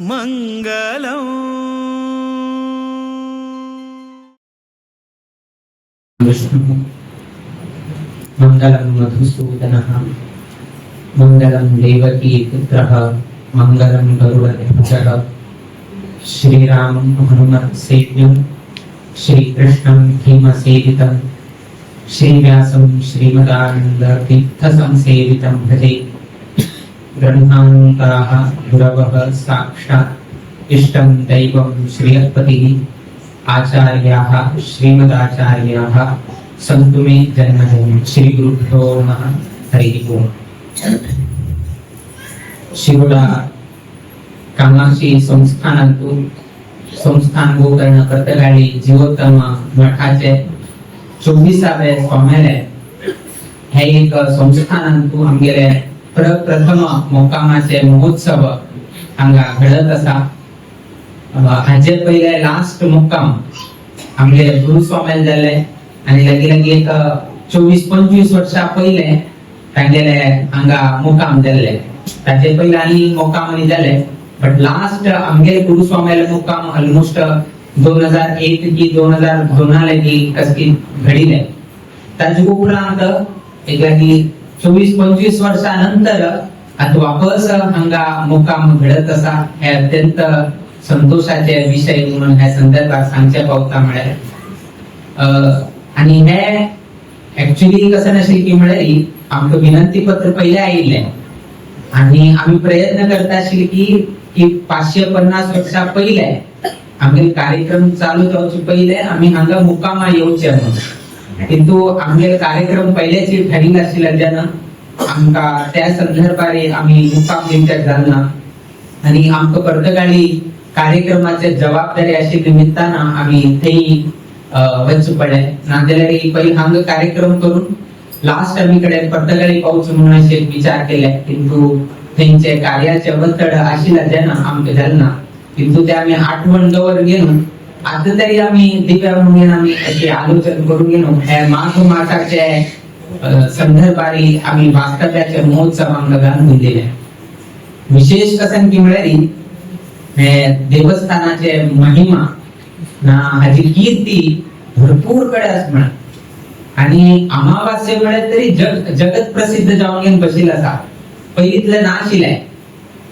मङ्गलम्। विष्णुः मङ्गलं मधुसूदनः मङ्गलं देवकी पुत्रः मङ्गलं गरुडध्वजः श्रीरामं हनुमत्सेव्यं श्रीकृष्णं भीमसेवितं श्रीव्यासं श्रीमदानन्दतीर्थसंसेवितं भजे। ब्रह्मान्ताः गुरवः साक्षात् इष्टं दैवं श्रियपतिः आचार्याः श्रीमदाचार्याः सन्तु मे जन्मजन्म। श्री गुरुभ्यो नमः। हरिः ओम। शिरोडा कामाक्षी संस्थानांतू संस्थान गोकर्ण पर्तगाळी जीवोत्तम मठाचे 24वे स्वाम्याले हे एक संस्थानांतू आमगेले प्रथम मोकामाचे महोत्सव हांगा घडत आसा। हाजे पयले लास्ट मुक्काम आमगे गुरुस्वाम्याल जाल्ले आनी लागीं लागीं एक 24-25 वर्सां पयले तांगेले हांगा मुक्काम जाल्ले। ताचे पयले आनी मुक्काम आनी जाले, बट लास्ट आमगेले गुरुस्वाम्याले मुक्काम ऑलमोस्ट 2001 की 2002 लागीं कसकी घडिले। ताजे उपरांत एक लागीं 24-25 वर्सां नंतर आतां वापस हांगा मुक्काम घडत आसा। हे अत्यंत संतोषाचे विशय म्हणून ह्या संदर्भात सांगचे पावता म्हळ्यार आनी हे एक्चुअली कसं नाशिल्लें की म्हळ्यार आमकां विनंती पत्र पयलें आयिल्लें आनी आमी प्रयत्न करता आशिल्ले की की 550 वर्सां पयले आमगे कार्यक्रम चालू जावचे पयले आमी हांगा मुक्कामा येवचे म्हणून, किंतु आमगे कार्यक्रम पयलेच ठरिल्लो आशिल्ल्यान आमकां त्या संदर्भार आमी मुक्काम दिवच्याक जालना आनी आमकां पर्तगाळी कार्यक्रमाचे जबाबदारी आशिल्ल्या निमित्तान आमी थंय वचचें पडलें। नाजाल्यार पयलीं हांगा कार्यक्रम करून लास्ट आमी कडेन पर्तगाळी पावचो म्हणून अशें विचार केले, किंतु थंयचे कार्याचे वत्तड आशिल्ल्यान आमकां जालें ना। किंतु ते आमी आठवण दवर घेवन आतां तरी आमी दिव्या म्हणून आमी अशें आलोचन करून घेवन हे माघ मासाचे संदर्भारी आमी वास्तव्याचे महोत्सव आमकां घालून दिले। विशेष कसन की म्हळ्यार हे देवस्थानाचे महिमा ना हाजी कीर्ती भरपूर कडे आसा म्हणा आनी अमावास्ये म्हळ्यार तरी जगत प्रसिद्ध जावन घेवन बशिल्लें आसा। पयलींतलें नाशिल्लें,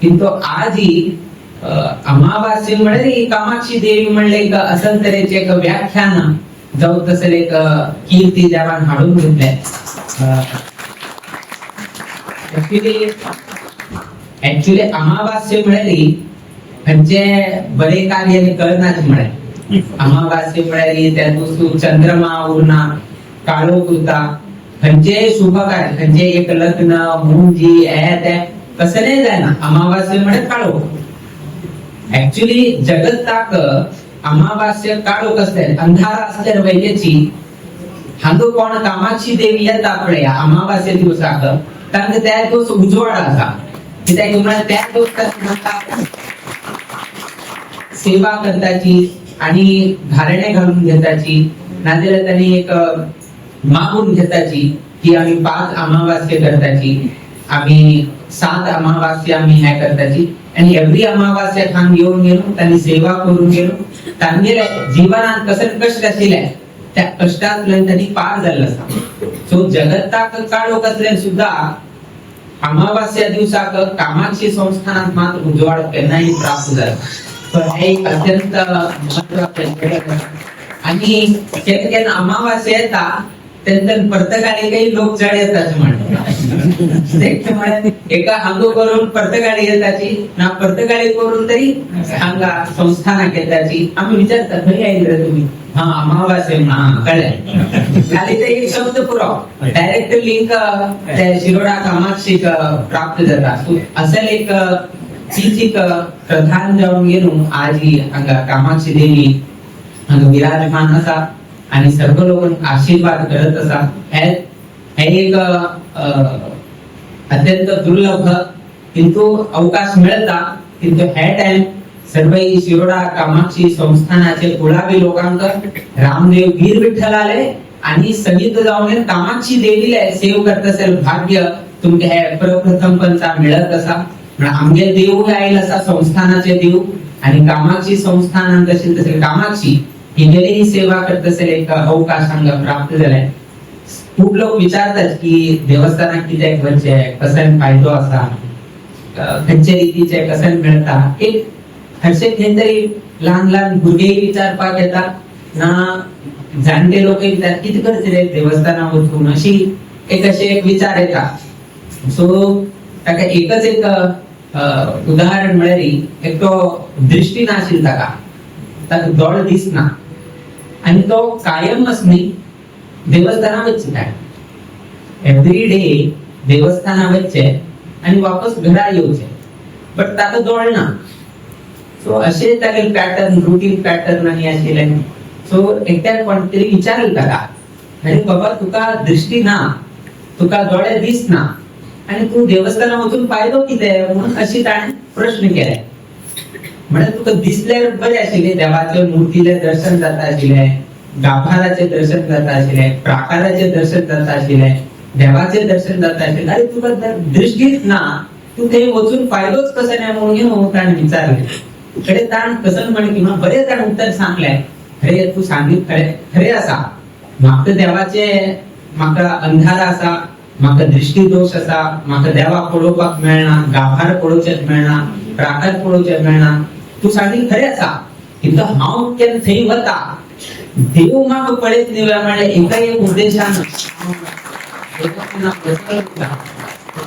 किंतु आजही अमावास्ये म्हळ्यार ही कामाक्षी देवी म्हणलें एक असल तरेचें एक व्याख्यान जावं तसलें एक कीर्ती देवान हाडून घेतलें। एक्चुअली अमावास्ये म्हळ्यार खंयचे बरे कार्य करनाच म्हळ्यार अमावास्ये म्हळ्यार त्या दिवस चंद्रमा उरना, काळोख उरता, खंयचेय शुभ कार्य खंयचे एक लग्न मुंजी हे ते कसलेंय जायना अमावास्ये म्हळ्यार काळोख। एक्चुअली जगताक अमावास्या काळोख आसले अंधार आसल्यार वयल्याची हांगा कोण कामाक्षी देवी येता पळय अमावास्या दिवसाक तांकां त्या दिवस उजवाड आसा। कित्याक म्हळ्यार त्या दिवस सेवा करताची आणि घारणे घालून घेताची, नाजाल्यार तांणी एक मागून घेताची की आमी 5 अमावास्या करताची, आमी 7 अमावास्या आमी हे करताची आनी एवरी अमावास्या हांगा येवन गेलो तांणी सेवा करून गेलो तांगेले जिवनात कशें कश्ट आशिल्ले त्या कश्टांतल्यान तांणी पार जाल्लो आसा। सो जगताक काळोख आसल्यार सुद्दां अमावास्या दिवसाक कामाक्षी संस्थानात मात्र उजवाड केन्नाय प्राप्त जाला। तर हे एक अत्यंत महत्वाचें आणि केन्ना केन्ना अमावास्या येता तेन्ना पर्तगाळी काही लोक चड येतात म्हणटा म्हळ्यार एका हांगो करून पर्तगाळी येताची ना पर्तगाळी करून तरी हांगा संस्थानाक येताची। आमी विचारता खंय आयले रे तुमी, हा अमावास्या, हा कळ्ळें, खाली ते एक शब्द पुरो डायरेक्ट लिंक ते शिरोडा कामाक्षीक प्राप्त जाता। सो असेल एक तिथीक प्रधान जावन गेलो आज ही हांगा कामाक्षी देवी हांगा विराजमान आसा आणि सर्व लोक आशीर्वाद करत आसा। हे हे एक अत्यंत दुर्लभ किंतु अवकाश मेळता, किंतु हे टाइम सर्व शिरोडा कामाक्षी संस्थानाचे कुळावी लोकांक रामदेव वीर विठ्ठलाले आणि सहित जाऊन कामाक्षी देवीला सेव करत असेल भाग्य तुमके हे प्रप्रथम पंचा मिळत असा। म्हळ्यार आमगे देवूय आयल आसा, संस्थानाचे देव आणि कामाक्षी संस्थानांत अशें तशें कामाक्षी हिगेली सेवा करतसर एक अवकाश हांगा प्राप्त जाले. खूब लोक विचारतात की देवस्थानाक कित्याक वचचें, कसो फायदो आसा, खंयचे रितीचे कशें मेळटा. एक हरशे खंय तरी ल्हान ल्हान भुरगेय विचारपाक येता ना, जाणटे लोकय विचार कितें करचें रे देवस्थानाक वचून, अशी एक अशे एक विचार येता. सो ताका एकच एक उदाहरण म्हळ्यार एकटो दृश्टी नाशिल्ली ताका, ताका दोळे दिसना आणि तो कायमच न्ही देवस्थाना वचचे, काय एवरी डे देवस्थाना वचचे आणि वापस घरा येवचे, बट ताका दोळ ना. सो अशे तागेले पॅटर्न, रुटीन पॅटर्न आनी आशिल्ले. सो एकट्यान कोण तरी विचारले ताका, अरे बाबा तुका दृष्टी ना, तुका दोळे दिसना आणि तू देवस्थाना वचून फायदो कितें म्हणून अशी ताणें प्रश्न केले. म्हळ्यार तुका दिसल्यार बरें आशिल्लें, देवाचे मुर्तीले दर्शन जाता आशिल्लें, गाभाराचें दर्शन जाता आशिल्लें, प्राकाराचें दर्शन जाता आशिल्लें, देवाचें दर्शन जाता आशिल्लें, अरे तुका दृष्टीच ना, तूं थंय वचून फायदोच कसो ना म्हणून ताणें विचारलें. कडे ताण कसं म्हणे किंवा बरें ताणें उत्तर सांगलें, खरें तूं सांगीत खरें खरें आसा, म्हाका देवाचे म्हाका अंधार आसा, म्हाका दृष्टी दोश आसा, म्हाका देवाक पळोवपाक मेळना, गाभार पळोवचें मेळना, प्राकार पळोवचें मेळना, तूं सांगीत खरें आसा, किंतु हांव केन्ना थंय वता देव म्हाका पळयत न्ही म्हळ्यार एका एक उद्देशान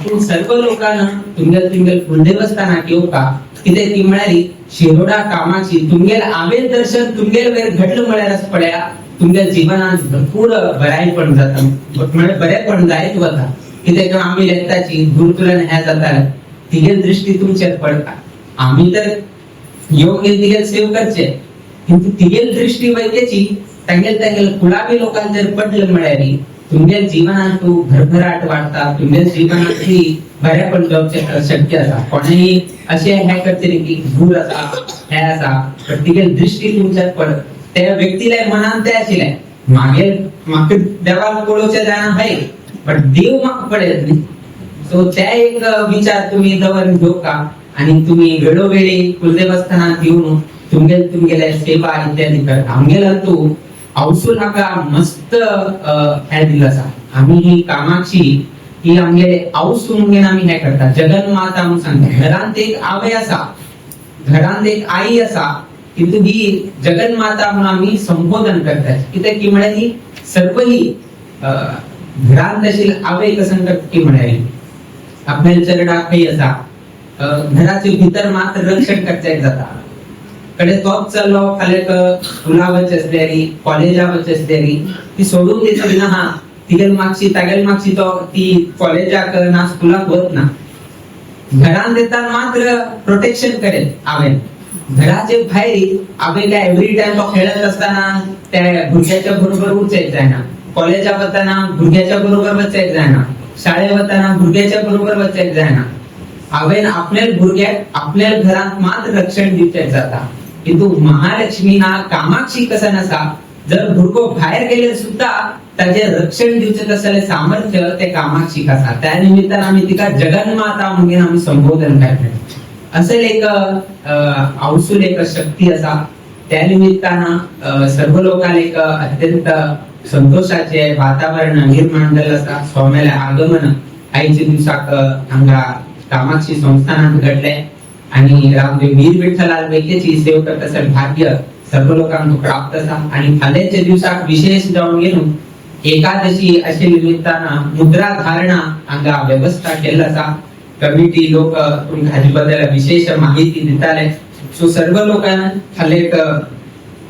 तूं सर्व लोकांना तुमगेल तुमगेल कुलदेवस्थानाक येवपाक, कितें ती म्हळ्यार शिरोडा कामाक्षी तुमगेल हांवें दर्शन तुमगेल वयर घडलं म्हळ्यार पळया तुमगेल जीवनात भरपूर बऱ्यापण जाता, म्हळ्यार बरेपण जायत वता. कित्याक आमी लेखताची गुरुकुलन हें जाता, तिगेल दृष्टी तुमचेर पडटा. आमी तर येवन तिगेल सेव करचे, किंतु तिगेल दृष्टी वैद्याची तांगेल तांगेल कुळावी लोकांचेर पडलं म्हळ्यार तुमगेल जीवनात तूं भरभराट वाडटा, तुमगेल जीवनात बरेपण जावचें शक्य आसा. कोणेय अशें हें करचें न्ही की दूर आसा हें आसा, पण तिगेल दृष्टी तुमच्यात पड त्या व्यक्तीले मनान तें आशिल्लें मागीर म्हाका देवाक पळोवचें जाणा हय, बट देव म्हाका पळयत न्ही. सो ते एक विचार तुम्ही दवर घेवका आणि तुम्ही वेळोवेळी कुलदेवस्थानात येऊन तुमगेल तुमगेले सेवा इत्यादी करता. आमगेल तूं औसूल हाका मस्त हें दिलं आसा. आमी ही कामाक्षी ही आमगेले औस म्हणून आमी हें करता, जगन्माता म्हणून सांगता. घरांत एक आवय आसा, घरांत एक आई आसा, किंतु ही जगन्माता म्हणून आमी संबोधन करतात. कित्याक की म्हळ्यार ही सर्व ही घरांत अशी आवय कसं करता की म्हळ्यार आपल्या चरडा खंय आसा, घराचे भितर मात्र रक्षण करचें जाता. कडे तोच चल्लो फाल्यां स्कुला वचचे आसल्यारी, कॉलेजा वचचे आसल्यारी ती सोडून दितली ना. हा तिगेल मागशी तागेल मागशी तो ती कॉलेजाक ना स्कुलाक वत ना. घरांत येता मात्र प्रोटेक्शन करेल हांवें. घराचे भायर हांवें काय एवरी टायम तो खेळत असताना त्या भुरग्याच्या बरोबर उरचें जायना, कॉलेजा वताना भुरग्याच्या बरोबर वचेक जायना, शाळे वताना भुरग्याच्या बरोबर वचेक जायना. हांवें आपल्या भुरग्याक आपल्या घरांत मात्र रक्षण दिवचें जाता. किंतु महालक्ष्मी ना कामाक्षी कसं आसा, जर भुरगो भायर गेले सुद्धा ताजे रक्षण दिवचें तसलें सामर्थ्य ते कामाक्षीक आसा. त्या निमित्तान आमी तिका जगन्माता म्हणून आमी संबोधन करतात. असेल एक आवसूल एक शक्ती आसा. त्या निमित्तान सर्व लोकांक एक अत्यंत संतोषाचे वातावरण निर्माण जाल्लें आसा. स्वाम्याले आगमन आयच्या दिवसाक हांगा कामाक्षी संस्थानात घडले आणि रामदेव वीर विठ्ठलाल वैद्यची सेव करता भाग्य सर्व लोकांक प्राप्त आसा. आणि फाल्यांच्या दिवसाक विशेष जावन घेवन एकादशी अशे निमित्तान मुद्रा धारणा हांगा व्यवस्था केल्ली आसा. कमिटी लोक तुमकां हाजे बद्दल विशेष माहिती दिताले. सो सर्व लोकांना फाल्यां एक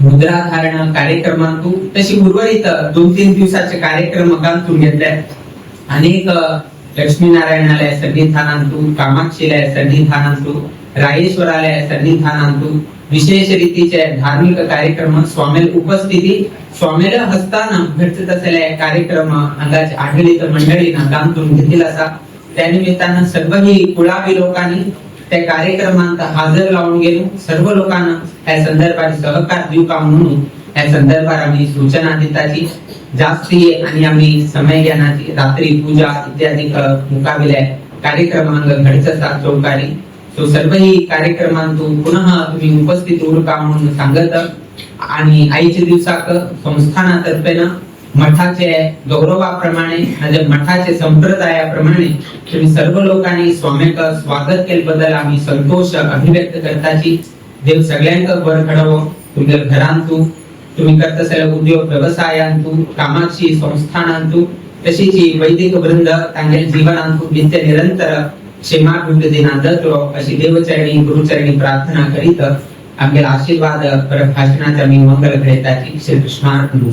मुद्रा धारणा कार्यक्रमांतू तशी उर्वरित 2-3 दिवसाचे कार्यक्रम गांथून घेतले. अनेक लक्ष्मीनारायणालय सन्निधानांतू, कामाक्षीलय सन्निधानांतू, रायेश्वरालय सन्निधानांतू विशेष रीतीचे धार्मिक कार्यक्रम स्वामेल उपस्थिती स्वामेल हस्तान घडत असलेले कार्यक्रम हांगाचे आडळीत मंडळीन गांथून घेतलेला आसा. त्या निमित्तानं सर्वही कुळावी लोकांनी त्या कार्यक्रमांत हजर लावून गेलो. सर्व लोकांना ह्या संदर्भात सहकार दिवका म्हणून ह्या संदर्भात आम्ही सूचना दिताची. जास्ती आणि आम्ही समय ज्ञानाची रात्री पूजा इत्यादी मुकाबिले कार्यक्रमांक घडच आसा चौकारी. सो सर्वही कार्यक्रमांतू पुनः तुम्ही उपस्थित उरका म्हणून सांगत आणि आयच्या दिवसाक संस्थानातर्फेनं मठाचे गौरवाप्रमाणे म्हणजे मठाचे संप्रदायाप्रमाणे तुम्ही सर्व लोकांनी स्वाम्याक स्वागत केल्याबद्दल आम्ही संतोष अभिव्यक्त करताची. देव सगळ्यांक बर घडवो. तुमच्या घरांतू, तुम्ही करत असलेल्या उद्योग व्यवसायांतू, कामाची संस्थानांतू, तशीच ही वैदिक वृंद तांगेले जीवनांतू नित्य निरंतर क्षेमाभिवृद्धी नांदत अशी देवचरणी गुरुचरणी प्रार्थना करीत आमगेला आशीर्वाद पर भाषणाचे आम्ही मंगल घडयताची. श्री कृष्णार्पण.